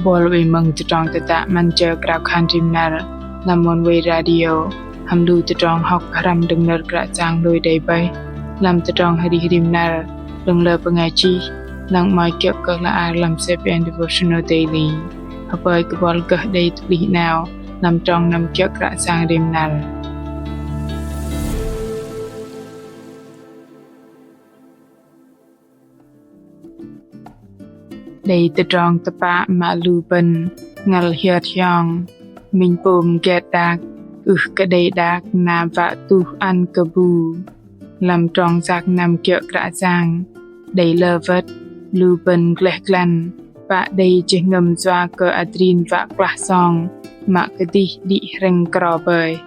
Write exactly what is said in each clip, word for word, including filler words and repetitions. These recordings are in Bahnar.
Bol wei mơ̆ng tơdrong tơdă 'Măn Jơ Krao Khan Rim Năr lăm Oneway Radio, hăm lu tơdrong hŏk hrăm đơ̆ng nơ̆r Kră Yang lui đei bơih lăm tơdrong arih rim năr đơ̆ng lơ bơngai chih, lăng 'mơ̆i kiơ̆ kơ hla ar lăm CBN Devotional Daily. Hơpơi kơ bol gơh đei tơplih 'nao lăm trong năm kiơ̆ Kră Yang rim năr. Đei tơdrong tơpă mă lu bơ̆n ngăl hiơt hiong, minh pôm get đak, ưh kơ đei đak na wă tuh ăn kơ bu. Lăm trong yak năm kiơ̆ Kră Yang, đei lơ wơ̆t lu bơ̆n gleh glăn, pă đei jơhngơ̆m yua kơ adrin wă klah song mă kơdih đĭ hrĕng kro bơih.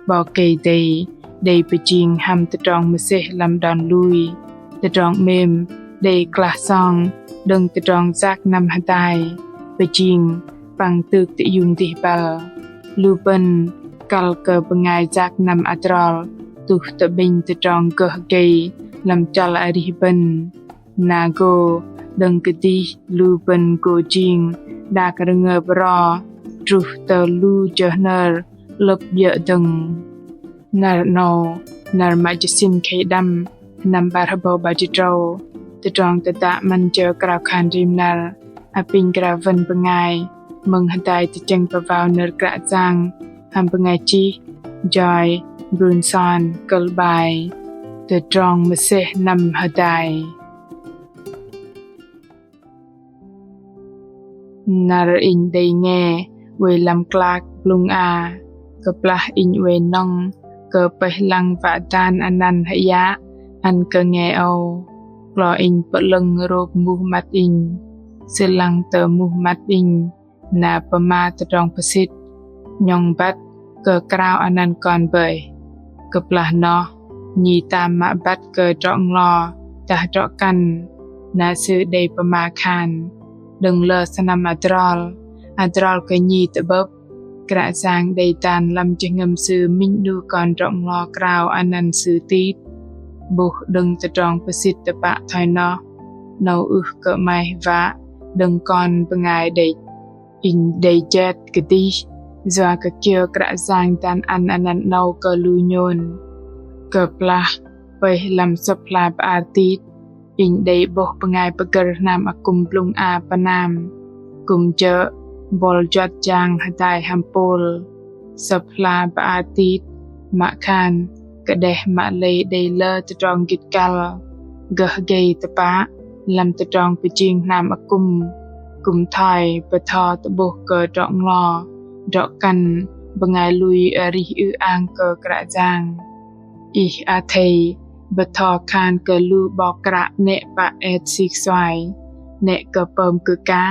'Bok Kei-Dei đei pơjing hăm tơdrong mơsêh lăm đon lui. Tơdrong 'mêm đei klah song đơ̆ng tơdrong yak năm hơdai, pơjing păng tŭk tơiung dih băl. Lu bơ̆n kăl kơ bơngai yak năm adrol tuh tơ'bĕnh tơdrong gơh gei lăm chăl arih bơ̆n. Na gô đơ̆ng kơdih lu bơ̆n gô jing đak rơngơp ro truh tơ lu jơ hnơr 'lơ̆p 'biơ̆ dơ̆ng. Năr 'nâu, năr mă jơsĭn khei đăm, sơnăm 'bar hơbâu 'bar jĭt tơdrâu, tơdrong tơdă 'Măn Jơ Krao Khan Rim Năr apinh krao wơ̆n bơngai mơ̆ng hơdai tơchĕng pơwao nơ̆r Kră Yang hăm bơngai chih Joy Brunson, kơ̆l 'bai Tơdrong mơsêh năm hơdai. Năr inh đei nge oei lăm klak blŭng a, kơplah inh oei nŏng kơ pơih lăng wă dan anăn hơyă ăn kơ nge âu, klo inh pơ'lơ̆ng rôp muh măt inh. Sư lăng tơ muh măt inh na pơma tơdrong pơsĭt, 'nhŏng băt kơ krao anăn kon bơih. Kơplah noh, nhi tam mă băt kơ drŏ-nglo dah drŏ-kăn, na sư đei pơma khan: Đơ̆ng lơ sơnăm adrol, adrol kơ nhi tơ'bơ̆p, Kră Yang đei dan lăm jơhngơ̆m Sư minh 'nu kon drŏ-nglo krao anăn Sư tit. 'Bôh đơ̆ng tơdrong pơsĭt tơpă thoi noh, 'nâu ưh kơ 'maih wă đơ̆ng kon bơngai đĕch. Inh đei jet kơdih yua kơ kiơ Kră Yang dan ăn anăn 'nâu kơ lu nhôn. Kơplah pơih lăm Sơ̆p hla bơar Tit, inh đei 'bôh bơngai pơgơ̆r hnam akŭm blŭng a pơnam, kư̆m jơ̆ bol juăt jang hơdai hăm Pôl. Sơ̆p hla bơar Tit mă khan kơđeh mă lei đei lơ tơdrong gĭt kăl gơh gei tơpă lăm tơdrong pơjing hnam akŭm, kư̆m thoi bơtho tơ'bôh kơ drŏ-nglo drŏ-kăn bơngai lui arih ư-ang kơ Kră Yang. Ih athei bơtho khan kơ lu 'bok kră 'nĕ pă et sik suai, 'nĕ kơ pơm kơ kă,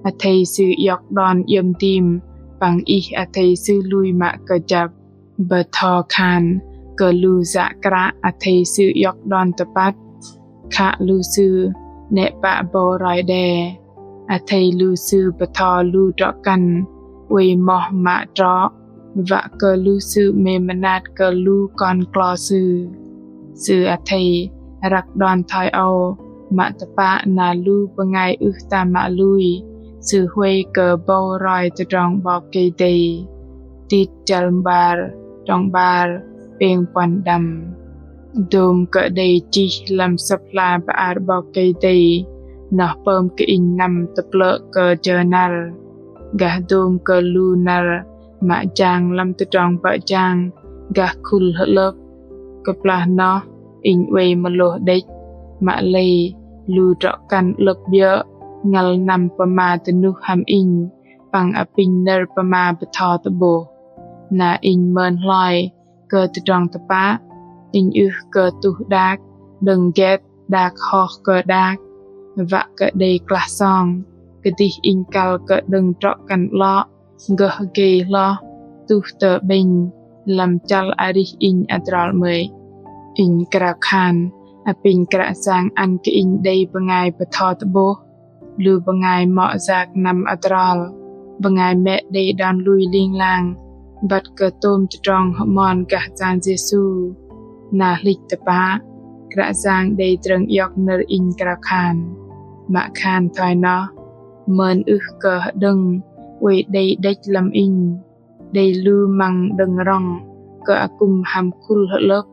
athei sư iŏk đon iĕm dim păng ih athei sư lui mă kơjăp. Bơtho khan kơ lu yă kră athei sư iŏk đon tơpăt, khă lu sư 'nĕ pă bâu roi đe. Athei lu sư bơtho lu drŏ-kăn oei moh mă trŏ, wă kơ lu sư 'mêm mơnat kơ lu kon klo sư. Sư athei răk đon thoi âu mă tơpă na lu bơngai ưh tam mă lui, sư huay kơ bâu roi tơdrong 'Bok Kei-Dei. Tit chăl 'bar, trong 'bar, pêng puăn đăm. Dôm kơ đei chih lăm Sơ̆p hla bơar 'Bok Kei-Dei, noh pơm kơ inh năm tơplơ̆ kơ jơ năr. Gah dôm kơ lu năr mă jang lăm tơdrong bơ̆ jang gah khul hơ'lơ̆p. Kơplah noh inh oei mơlôh đĕch, mă lei lu drŏ-kăn 'lơ̆p 'biơ̆ ngăl năm pơma dơnuh hăm inh păng apinh nơ̆r pơma bơtho tơ'bôh. Na inh mơn hloi kơ tơdrong tơpă, inh ưh kơ tuh đak đơ̆ng get đak hoh kơ đak, wă kơ đei klah song kơdih inh kăl kơ đơ̆ng drŏ-kăn 'lŏ gơh gei hloh tuh tơ 'bĕnh lăm chăl arih inh adrol 'mơ̆i. Inh krao khan apinh Kră Yang ăn kơ inh đei bơngai bơtho tơ'bôh, lu bơngai mŏ yak năm adrol, bơngai mĕ đei đon lui ling lang băt kơ tôm tơdrong hơmon gah Yang Yêsu. Na hlĭch tơpă, Kră Yang đei drơ̆ng iŏk nơ̆r inh krao khan. Mă khan thoi noh, Mơn ưh kơ hơđơ̆ng oei đei đĕch lăm inh, đei lu măng đơ̆ng rŏng kơ akŭm hăm khul hơ'lơ̆p,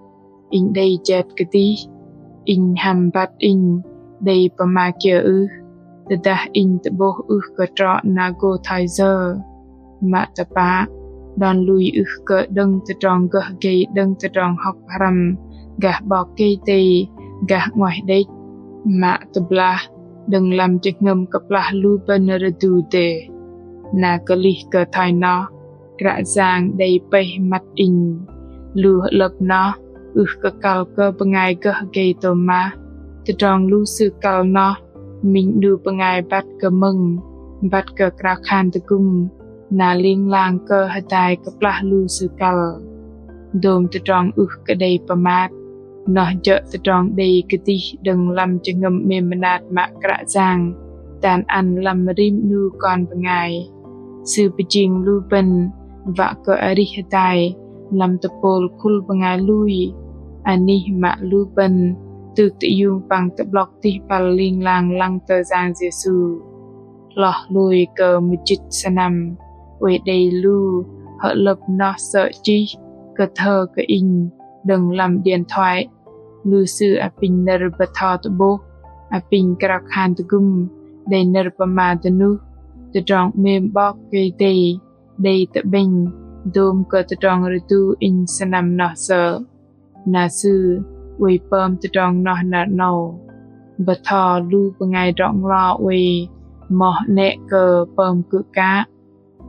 inh đei jet kơdih, inh hăm băt inh đei pơma kiơ ưh, tơdah inh tơ'bôh ưh kơ trŏ na gô thoi yơ. Mă tơpă, đon lui ưh kơ đơ̆ng tơdrong gơh gei đơ̆ng tơdrong hŏk hrăm gah 'Bok Kei-Dei gah 'nguaih đĕch. Mă tơblah, đơ̆ng lăm jơhngơ̆m kơplah lu bơ̆n rơdu dêh. Na kơlih kơ thoi noh, Kră Yang đei pơih măt inh. Lu hơ'lơ̆p noh ưh kơ kăl kơ bơngai gơh gei tôm mah. Tơdrong lu sư kăl noh minh 'nu bơngai băt kơ mơ̆ng, băt kơ krao khan tơgŭm, na ling lang kơ hơdai kơplah lu sư kăl. Dôm tơdrong ưh kơ đei pơmat, noh jơ̆ tơdrong đei kơdih đơ̆ng lăm jơhngơ̆m 'mêm mơnat mă Kră Yang dan ăn lăm rim 'nu kon bơngai. Sư pơjing lu bơ̆n wă kơ arih hơdai lăm tơpôl khul bơngai lui. Anih mă lu bơ̆n tŭk tơiung păng tơ'blŏk dih băl ling lang lăng tơ Yang Yêsu. Hloh lui kơ mơjĭt sơnăm, oei đei lu hơ'lơ̆p noh sơ̆ chih kơ thơ kơ inh đơ̆ng lăm điện thoại. Lu sư apinh nơ̆r bơtho tơ'bôh, apinh krao khan tơgŭm, đei nơ̆r pơma dơnuh, tơdrong 'mêm 'Bok Kei-Dei đei tơ'bĕnh dôm kơ tơdrong rơdu inh sơnăm noh sơ̆. Na sư oei pơm tơdrong noh năr 'nâu. Bơtho lu bơngai drŏ-nglo oei moh 'nĕ kơ pơm kư̆ kă.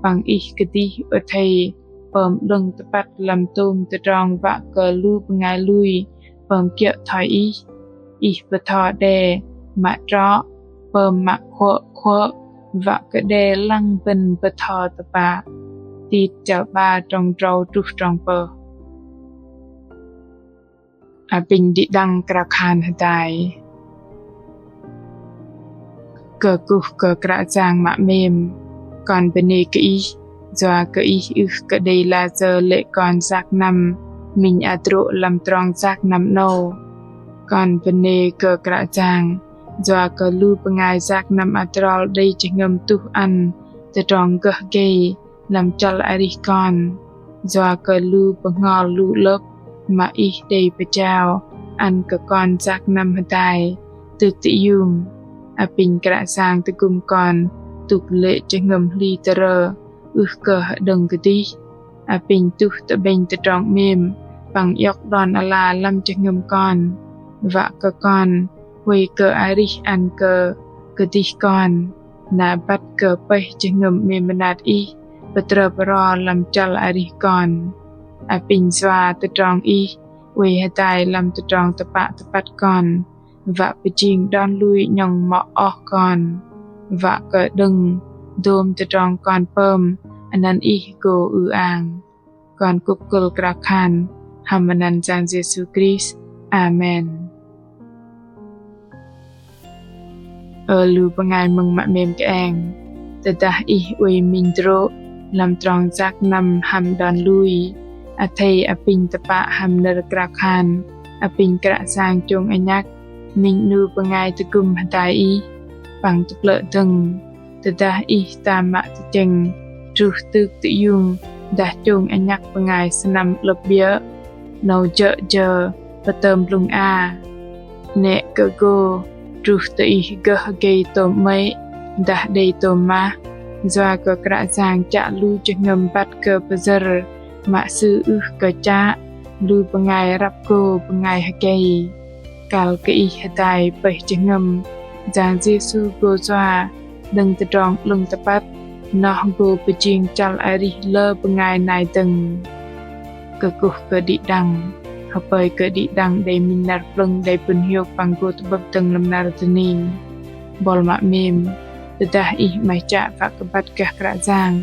Păng ih kơdih athei pơm 'lơ̆ng tơpăt lăm tôm tơdrong wă kơ lu bơngai lui pơm kiơ̆ thoi ih. Ih bơtho đe mă trŏ, pơm mă khuơ̆ khuơ̆, wă kơ đe lăng bơ̆n bơtho tơpă. Tit chăl 'bar trong drâu truh trong pơh. Apinh đĭ đăng krao khan hơdai. Kơkuh kơ Kră Yang mă 'mêm, kon bơnê kơ Ih, yua kơ Ih ưh kơ đei layơ lê̆ kon yak năm minh adrô̆ lăm trong yak năm 'nâu. Kon bơnê kơ Kră Yang, yua kơ lu bơngai yak năm adrol đei jơhngơ̆m tuh ăn tơdrong gơh gei lăm chăl arih kon. Yua kơ lu bơhngol lu 'lơ̆p mă Ih đei pơjao ăn kơ kon yak năm hơdai tŭk tơiung. Apinh Kră Yang tơgŭm kon tŭk lê̆ jơhngơ̆m hli tơrơ ưh kơ hơđơ̆ng kơdih. Apinh tuh tơ'bĕnh tơdrong 'mêm păng iŏk đon ala lăm jơhngơ̆m kon. Wă kơ kon oei kơ arih ăn kơ kơdih kon. Na băt kơ pơih jơhngơ̆m 'mêm mơnat Ih pơtrơ pơro lăm chăl arih kon. Apinh yua tơdrong Ih oei hơdai lăm tơdrong tơpă tơpăt kon. Wă pơjing đon lui 'nhŏng mŏ oh kon. Wă kơ đơ̆ng dôm tơdrong kon pơm anăn Ih gô ư-ang. Kon kŭp kơ̆l krao khan hăm anăn Yang Yêsu Krist. Amen. Ơ lu bơngai mơ̆ng mă 'mêm kơeng, tơdah ih oei minh drô̆ lăm trong yak năm hăm đon lui, athei apinh tơpă hăm nơ̆r krao khan apinh Kră Yang chông anhăk minh 'nu bơngai tơgŭm hơdai ih. Păng tơplơ̆ dơ̆ng, tơdah ih tam mă tơchĕng truh tŭk tơiung dah chông anhăk bơngai sơnăm 'lơ̆p 'biơ̆, 'nâu jơ̆ jơ pơtơm blŭng a. 'Nĕ kơ gô truh tơ ih gơh gei tôm 'mơ̆i dah đei tôm mah, yua kơ Kră Yang chă lu jơhngơ̆m băt kơ pơyơ̆r mă Sư ưh kơ chă lu bơngai răp gô bơngai hơgei. Kăl kơ ih hơdai pơih jơhngơ̆m, Yang Yêsu gô yua đơ̆ng tơdrong 'lơ̆ng tơpăt, noh gô pơjing chăl arih lơ bơngai nai dơ̆ng. Kơkuh kơ đĭ đăng, hơpơi kơ đĭ đăng đei minh năr plơ̆ng đei pŭn hiôk păng gô tơ'bơ̆p dơ̆ng lăm năr dơning. Bol mă 'mêm, tơdah ih 'maih chă wă kơ băt gah Kră Yang,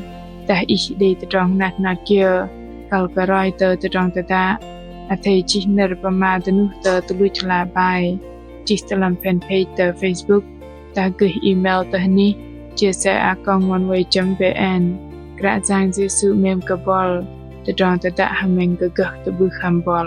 dah ih đei tơdrong hnat hnat kiơ kăl kơ roi tơ tơdrong tơdă, athei chih nơ̆r pơma dơnuh tơ tơluch hla bơar, chih tơ lăm fanpage tơ Facebook, dah gơih email tơ hơnih chia sẻ a còng oneway chấm vn. Kră Yang Yêsu 'mêm kơ bol, tơdrong tơdă hơmĕng kơ gơh tơ'bưh hăm bol.